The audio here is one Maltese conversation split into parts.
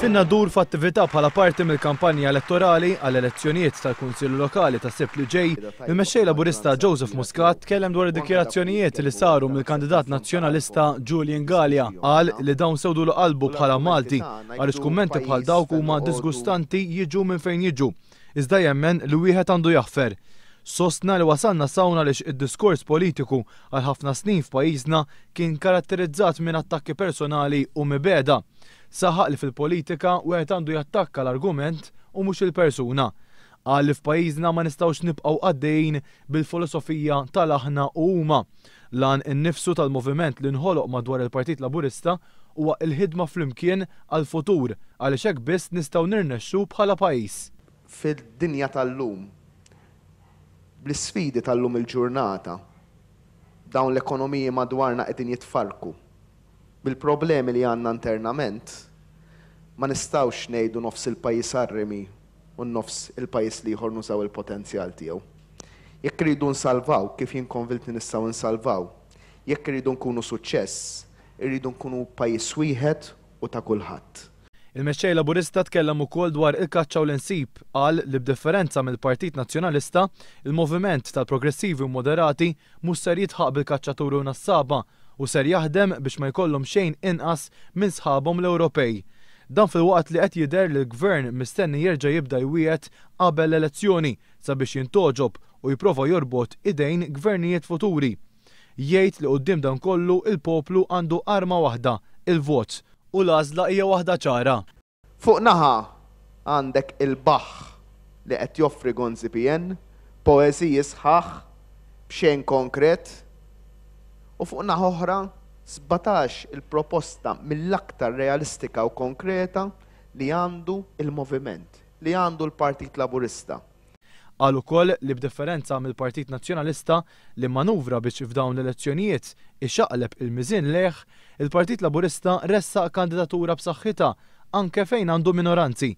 Fin-Nadur f'attività bħala parti mill-kampanja elettorali għall-elezzjonijiet tal-Kunsilli Lokali tas-Sibt li ġej, il-Mexxej Laburista Joseph Muscat tkellem dwar id-dikjarazzjonijiet li saru mill-kandidat Nazzjonalista Julian Galea. Qal li dawn sewdulu qalbu bħala Malti għaliex kummenti bħal dawk huma disgustanti jiġu minn fejn jiġu. Iżda jemmen li wieħed għandu jaħfer. Sostna li wasalna s'hawn għaliex id-diskors politiku għal ħafna snin f'pajjiżna kien karatterizzat minn attakki personali u mibegħda. Saħaq li fil-politika wieħed għandu jattakka l-argument u mhux il-persuna. Qal li f'pajjiżna ma nistgħux nibqgħu għaddejjin bil-filosofija tal-aħna u huma. L-għan innifsu tal-moviment li nħoloq madwar il-Partit Laburista huwa l-ħidma flimkien għall-futur għaliex hekk biss nistgħu nirnexxu bħala pajjiż. Fid-dinja tal-lum, bl-isfidi tal-lum il-ġurnata, dawn l-ekonomiji madwarna qegħdin jitfarrku. Bil-problemi li għandna internament, ma nistgħux ngħidu nofs il-pajjiż għar-rimi u n-nofs il-pajjiż l-ieħor nużaw il-potenzjal tiegħu. Jekk irridu nsalvaw, kif jien konvint li nistgħu nsalvaw, jekk irridu nkunu suċċess, irridu nkunu pajjiż wieħed u ta' kulħadd. Il-Mexxej Laburista tkellem ukoll dwar il-kaċċa u l-insib. Qal li b'differenza mill-Partit Nazzjonalista, il-Moviment tal-Progressivi u Moderati mhux ser jidħaq bil-kaċċaturi u nassaba u ser jaħdem biex ma jkollhom xejn inqas minn sħabhom l-Ewropej. Dan filwaqt li qed jidher li l-Gvern mistenni jerġa' jibda jwiegħed qabel l-elezzjoni sabiex jintgħoġob u jipprova jorbot idejn gvernijiet futuri. Jgħid li quddiem dan kollu il-poplu għandu arma waħda, il-vot. U l-għażla hija waħda ċara. Fuq naħa għandek il-baħħ li qed joffri Gonzi PN, poeżiji sħaħ b'xejn konkret, u fuq naħa oħra 17 il-proposta mill-aktar realistika u konkreta li għandu il-Moviment, li għandu l-Partit Laburista. Qal ukoll li b'differenza mill-Partit Nazzjonalista li mmanuvra biex f'dawn l-elezzjonijiet ixaqleb il-miżien lejh, il-Partit Laburista ressaq kandidatura b'saħħitha anke fejn għandu minoranzi.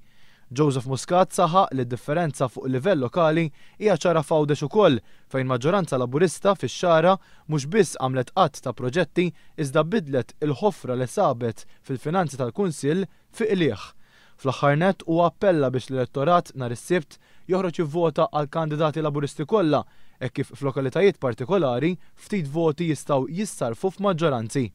Joseph Muscat saħaq li d-differenza fuq livell lokali hija ċara f'Għawdex ukoll fejn maġġoranza Laburista fix-Xagħra mhux biss għamlet għadd ta' proġetti iżda bidlet il-ħofra li sabet fil-finanzi tal-Kunsill fi qligħ. Fl-aħħar nett huwa appella biex l-elettorat nhar is-Sibt joħroġ jivvota għall-kandidati Laburisti kollha hekk kif f'lokalitajiet partikolari ftit voti jistgħu jissarrfu f'maġġoranzi.